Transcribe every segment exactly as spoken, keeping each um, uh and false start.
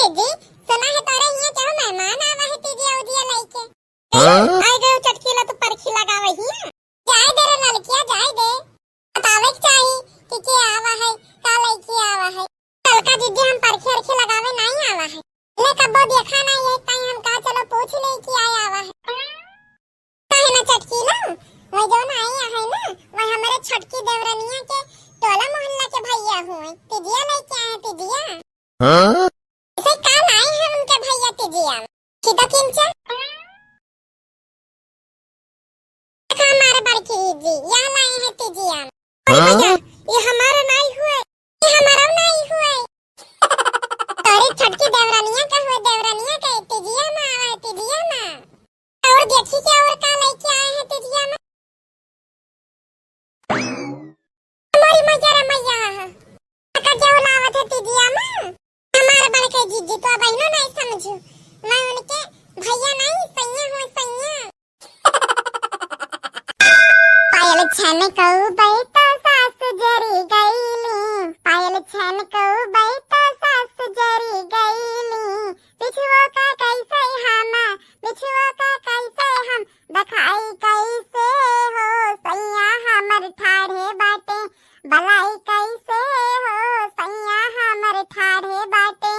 जी, सुना है तोरे हियाँ केहू मेहमान आवा है तीजिया उजिया लइके। हाँ? आइ गयो चटकीला तो परखी लगावे हियाँ। जाए दे रे ललकिया, जाए दे। बतावे के चाही कि के आवा है, का लइके आवा है। ललका दीदी हम परखी अरखी लगावे नाहीं आवा है। ले कब्बो देखा नाहीं है, ताई हम कहा चलो पूछ ले कि आए आवा है। काहे ना चटकीला, वही जौन आई है ना, वही हमरे छोटकी देवरनिया के टोला मोहल्ला के भैया हुए, तिजिया लइके आए, तिजिया। हाँ? इसे का लाई है उनके भैया तिजिया? सीधा किंचा? देखा हमारे बड़की दीदी, यह लाई है तिजिया। अरे हाँ? भैया, ये हमारा नाई हुए, ये हमारा नाई हुए। अरे छोटकी देवरानिया का हुए, देवरानिया का तिजिया माँ आवा है, तिजिया माँ। और देखी क्या और का लइके आए हैं तिजिया माँ। हमारी मैया रे मैया, का क्या लावत है तिजिया माँ? हमारे बड़के जीजी तो बहिनो नहीं समझू, मैं उनके भैया नहीं, सैया हूँ, सैया। पायल छनकउबै त सास जरी गईली, पायल छनकउबै त सास जरी गईली। पिछुओ का कैसे हम, पिछुओ का कैसे हम, देखाई कैसे हो सैया हमर ठाढ़े बाटे, बलाई कैसे हो सैया हमर ठाढ़े बाटे।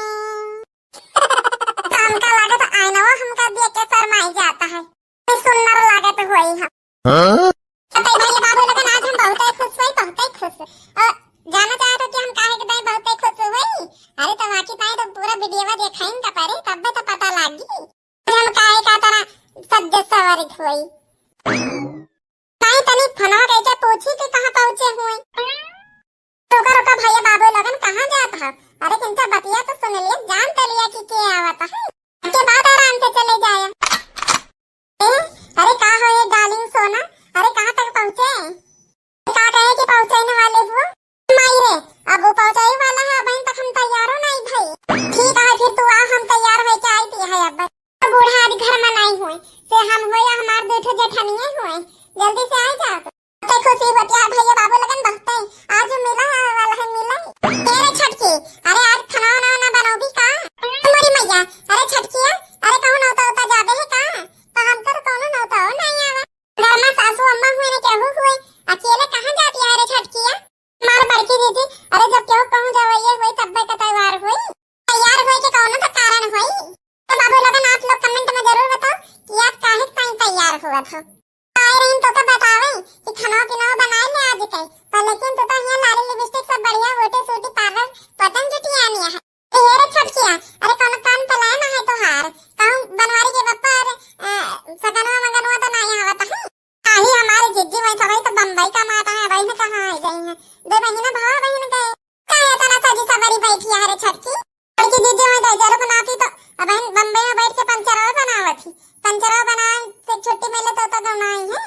हमका लागत आईनवा हमका देख के शर्माई जाता है। सुंदर लागत होई हम। हाँ? पता है भैया बाबू लोगन, आज हम बहुते खुश होई, बहुते खुश। और जाना चाहत हो कि हम काहे के ताई बहुते खुश होई? अरे तो बाकी ताई तो पूरा वीडियोवा देखाइन का परे, तब्बे तो पता लागी कि हम काहे का तरह सज सवर होई। ताई तनी फोनवा कइके पूछी कि कहाँ पहुँचे हुए। रुका, रुका भैया बाबू लोगन, कहाँ जात ह? अरे किंचा बतिया तो सुन लिया, जान तो लिया कि के आवत है। के बाद आराम से चले जाए। ए, अरे का हो ये डार्लिंग सोना, अरे कहाँ तक पहुँचे? का कहे कि पहुँचने वाले हो? माई रे, अब वो पहुँचाई वाला है, अबहिन तक हम तैयारो नहीं भई। ठीक है, फिर तू आ, हम तैयार होके आई थी है अब। तो बूढ़ा आज घर में नहीं हुए, से हम होए हमार दू ठो जेठनिये हुए, जल्दी से आ जाओ। बहुते खुशी होती है भैया बाबू लगन बहुते, आज मिला है वाला है मिला। ए रे छोटकी, अरे आज खाना वाना ना बनौबी का? मोरी मैया, अरे छोटकिया, अरे कहूँ नौता उता जाबे है का? तो हमका तो कौनो नौता हो नहीं आवा। घर में सासू अम्मा हुए न केहू हुए, अकेले कहाँ जाती है रे छोटकिया? हमार बड़की दीदी, अरे जब केहू कहूँ जवइये होई तब्बे के तैयार होई। तैयार होए के कौनो तो कारण होई। तो बाबू लोगन आप लोग comment में जरूर बताओ कि आप काहे ताई तैयार हुआ था। आए रहीन तो, तो बतावे कि खाना पीना बनाए ले आज के, पर लेकिन तू तो यहाँ लाली लिपस्टिक सब बढ़िया ब्यूटी सूटी पार्लर पतन जुटिया आनी है। ए, हे रे छोटकिया, अरे कौनो कान पलाए ना है तोहार, कहूँ बनवारी के बप्पा और, अ, सगनवा मगनवा तो ना यहाँ आवत है। आही हमारे जिज्जी वही सवाई तो बम्बई कमात है, वही में कहाँ आ गई हैं, दो महीना भवा बहिन गए। काहे तना सजी सवारी बैठी है रे छोटकी? छोटकी जिज्जी वही तो जरूर बनाती तो अब बहिन बम्बई में बैठ के पंचरवा बनावत ही, पंचरवा बनाए से छुट्टी मिले तो, तो गौना आई है।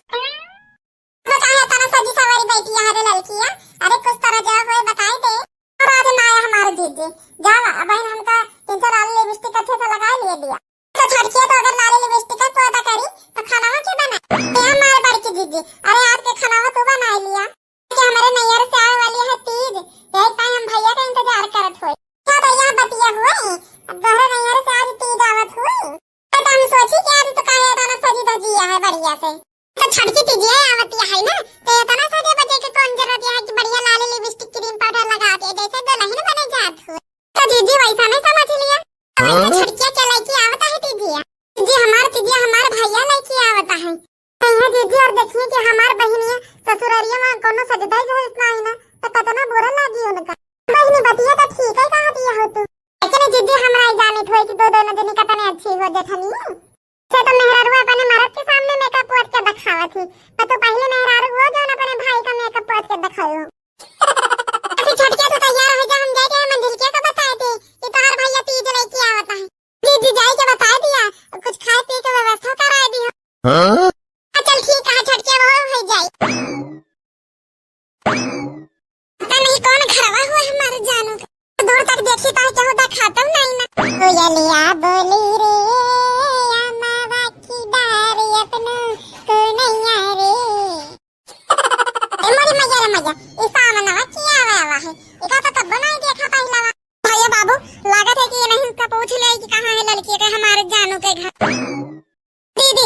तो काहे तना सजी सवारी बैठी है रे ललकिया? अरे कुछ तरह जा हुए बताई दे। और आज ना आया हमारे जीजी। जावा, अब हमका तीन चार लाल लिपस्टिक अच्छे से लगा लिए दिया। तो छोटकिया तो अगर लाल लिपस्टिक को अदा करी, तो खाना के बना? ए हमारे बड़की जीजी, अरे आज के खाना तू बना लिया। कि हमारे नैयर से आवे वाली है तीज, यही टाइम हम भैया का इंतजार करत होई। क्या भैया बतिया हुए? अब तोहरे नैयर से आज तीज आवत हुई। तो हम सोची कि आज तो काहे तना सजी धजी है बढ़िया से। तो छोटकी तीजिया आवती है ना, तो इतना सजे बजे के कौन जरूरत है कि बढ़िया लाली लिपस्टिक क्रीम पाउडर लगा के जैसे दुल्हन बने जात हो। तो जीजी वैसा नहीं समझ लिया। तो वैसे हाँ? छोटकिया के लइके आवता है तीजिया। जी हमार तीजिया हमार भैया लइके आवता है। तो यहाँ जीजी और देखिए कि हमार बहिनिया ससुरारिया में कोनो सजदाई जो इतना है ना, तो कितना बुरा लगी उनका। बहिनी बतिया तो ठीक है कहा दिया हो तू। लेकिन जीजी हमरा ही जानित होए कि दो दोनों जनी कितने अच्छी हो जेठनी। से तो मेहरारू अपने मर्द के सामने मेकअप पोत के दिखावत ही, पर तू पहले मेहरारू हो जौन अपने भाई का मेकअप पोत के दिखायो। अरे छोटकिया तू तैयार हो जा, हम जाके मंझिलकिया को बताए थे कि तोहर भैया तीज लइके आवत है। जी, जी, जाई के बताए दिया, कुछ खाए पिए के व्यवस्था कराए दी। हाँ? हाँ, चल ठीक है छोटकिया, वो हो जाई। पता नहीं कौन घरवा हुआ हमारे जानू का। दूर तक देखी तो केहू देखातौ नहीं ना। कोयलिया बोली रे, अमवा की डार अपनो कोनैया रे। ए मोरी मैया रे मैया, ई सामनवा की आवे आवा है? इका तो कब्बो नहीं देखा पहिलवा। भैया बाबू, लागत है कि ये नहीं का पूछ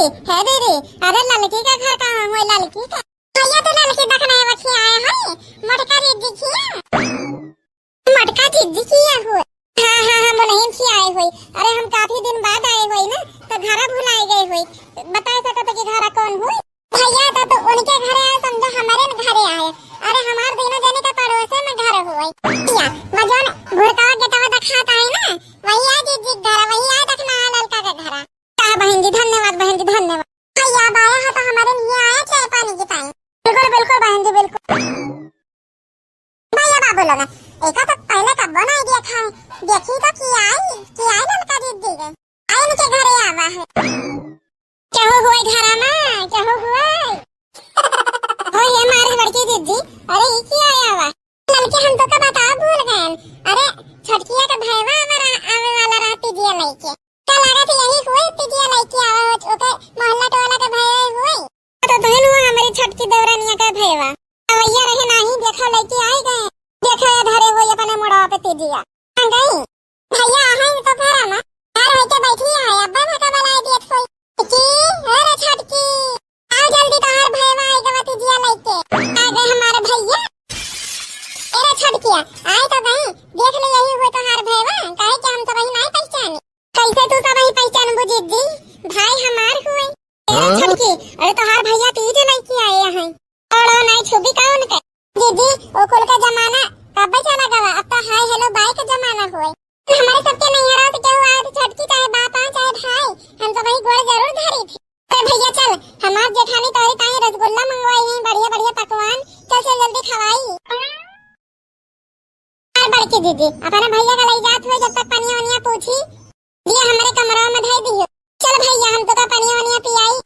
हे दीदी, अरे ललकी का घर कहाँ होई, ललकी का? भैया तो ललकी देखने बखी आए हैं, मोटका दीदी किया। मोटका दीदी किया हुए। हाँ, हाँ, हाँ, बोलहिन की आए होई। अरे हम काफी दिन बाद आए होई ना, तो घरा भुलाए गए होई। बताए सकत कि घरा कौन होई? भैया तो, तो उनके घरे आए, समझो हमारे न घरे आए। अरे हमार दोनों जने के पड़ोसे में घर होई। भैया, वो जौन घुड़कावा गेटवा देखात है ना, वही आ दीदी के घर, वही आ देखना है ललका के घर। का बहन जी, धन्यवाद बहन जी, धन्यवाद। भैया, अब आया है तो हमारे लिए आया चाय पानी की टाइम। बिल्कुल, बिल्कुल बहन जी, बिल्कुल। भैया बाबू लोग, एका तो पहले कब्बो नहीं देखा है। देखी तो की आई, की आई ललका दीदी के। आई उनके घरे आवा है। केहू हुए घरा में, केहू हुए? हो ये मारी बड़की दीदी, अरे ई की आया हुआ? ललकी हम तो का बताओ भूल गए। अरे छोटकिया के भैवा हमारा आवे वाला रहा तीजिया लइके। का लागत यही हुए तीजिया लइके आवा हो, ओके मोहल्ला टोला के भैवा हुए। तो तुहिन हुआ हमारी छोटकी देवरानिया के भैवा। भैया रहे नाही, देखो लइके आई गए। देखो ये धरे हुए अपने मुड़वा पे तीजिया। आ गई। भैया, आ हैं तो घर में। यार, होई के बैठी है, अब्बा भका बलाई दियत होई। की, अरे छोटकी, आओ जल्दी, तोहार भैया आई गवा तीजिया लइके। आ गए हमारे भैया। अरे छोटकिया, आए तो गए, देख ले यही हुए तोहार भैया, काहे कि हम सब ही नहीं पहचानी। कैसे तू सब ही पहचानबू जीजी? भाई हमार हुए। अरे हाँ? छोटकी, अरे तोहार भैया तीज लइके आए हैं। ओड़ो नाई छुबी का उनके। दीदी, ओ कुल का जमाना कब्बे चला गवा, अब तो हाय हेलो बाय के जमाना होए। हमारे सबके नैहरा से केहू आए तो छोटकी चाहे बाप आ चाहे भाई, हम सब ही गोड़ जरूर धरी थी। अरे भैया चल, हमार जेठानी तोहरी ताई रसगुल्ला मंगवाई है, बढ़िया बढ़िया पकवान, चल चल जल्दी खवाई। और बड़की दीदी, अपने भैया का लई जात हुए, जब तक पनिया वनिया पूछी, दिया हमरे कमरा में धई दियो। चल भैया, हम तो का पनिया वनिया पियाई।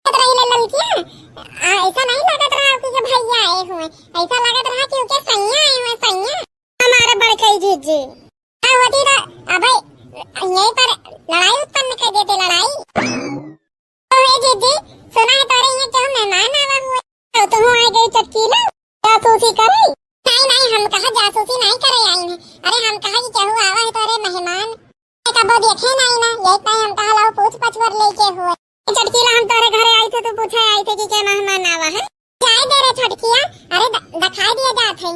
तो रही ले ललकिया, आ, ऐसा नहीं लागत रहा कि, कि भैया आए हुए, ऐसा लागत रहा कि उनके सैया आए हुए, सैया। हमारे बड़कई जीजी। आ, होती तो, अबे, यहीं पर लड़ाई उत्पन्न कर देते, लड़ाई। ओए जीजी, सुना है तोरे यहाँ केहू मेहमान आवा हुए? तो तुहूँ आ गई चटकीला, जासूसी करे? नहीं, नहीं, हम कहा जासूसी नहीं करे आई हैं। अरे, हम कहा कि केहू आवा है तोरे मेहमान। कबो देखे नहीं ना, यही ताई हम कहा लाओ पूछ पछवर लेके हुए। चटकीला, हम तोरे घरे आई थे, तू पूछे आई थे कि के मेहमान आवा है? जाए दे रे छोटकिया, अरे द-, दिखाई दिया जात है।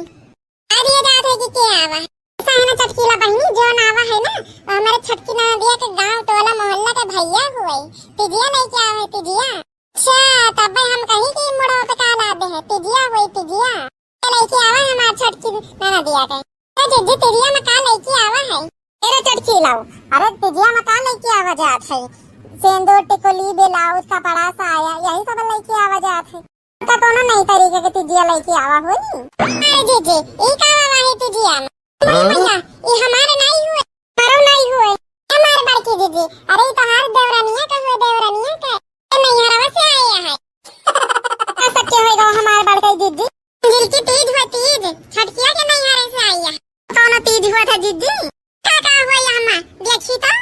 आ दिया जात है कि के आवा है। ऐसा है ना चटकीला बहिनी, जो ना आवा है ना, वो हमारे छोटकी ननदिया के गांव टोला मोहल्ला के भैया हुए, तिजिया लेके आवा है, तिजिया। अच्छा, तब हम कहीं कि मुड़वा पे का ला दे है, तिजिया हुए, तिजिया। ये लेके आवा है हमार छोटकी ननदिया के। ए जीजी, तिजिया में का लेके आवा है? अरे चटकीला, अरे तिजिया में का लेके आवा जात है? सेंदूर, टिकुली, ब्लाउज, कपड़ा, साया, यही सब लेके आवा जात है। तो कोनो नई तरीके के तिजिया लेके आवा होई। अरे जीजी, ई का वाला है तिजिया में? अरे हाँ? भैया, ई हमारे नहीं हुए, हमारो नहीं हुए। हमारे बड़की जीजी, अरे ई तो हमारे देवरानिया का हुए, देवरानिया का। ए नैहरवा से आए हैं। आ सच्चे होई गो हमारे बड़की जीजी। जिनकी तीज हुए तीज, छोटकिया के नैहरे से आई है। कोनो तीज हुआ था जीजी? का का हुआ ये अम्मा? देखी तो।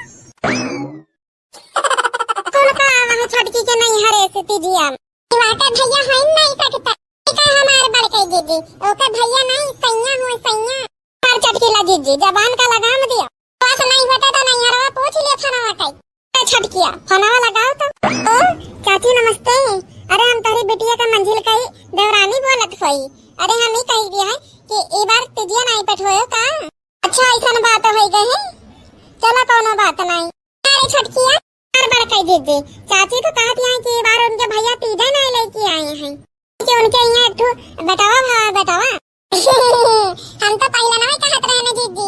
कुल का आवा है छोटकी के नैहरे से तीजिया में। ई वाके भैया है नहीं सकता। ई का हमार बड़के जीजी, ओके भैया नहीं, सैया हुए सैया। हमार चटकीला जीजी, जबान का लगाम दियो। बात नहीं होता तो नैहरवा पूछ लियो फोनवा कई। ए छटकिया, फोनवा लगाओ तो। ओ, चाची नमस्ते। अरे हम तोहरी बिटिया का मंझिल कई देवरानी बोलत होई। अरे हम ई कही दिया है कि ई बार तीजिया नहीं पठोयो का? अच्छा, ऐसन बात होई गई है? चलो, कोनो बात नहीं। अरे छोटकिया, हमार बड़कई दीदी, चाची तो कहत हैं कि ई बार उनके भैया तीजे नहीं लेके आए हैं, कि उनके यहाँ एक ठो बेटवा भा बेटवा। हम तो पहले नहीं कहत रहे ना दीदी,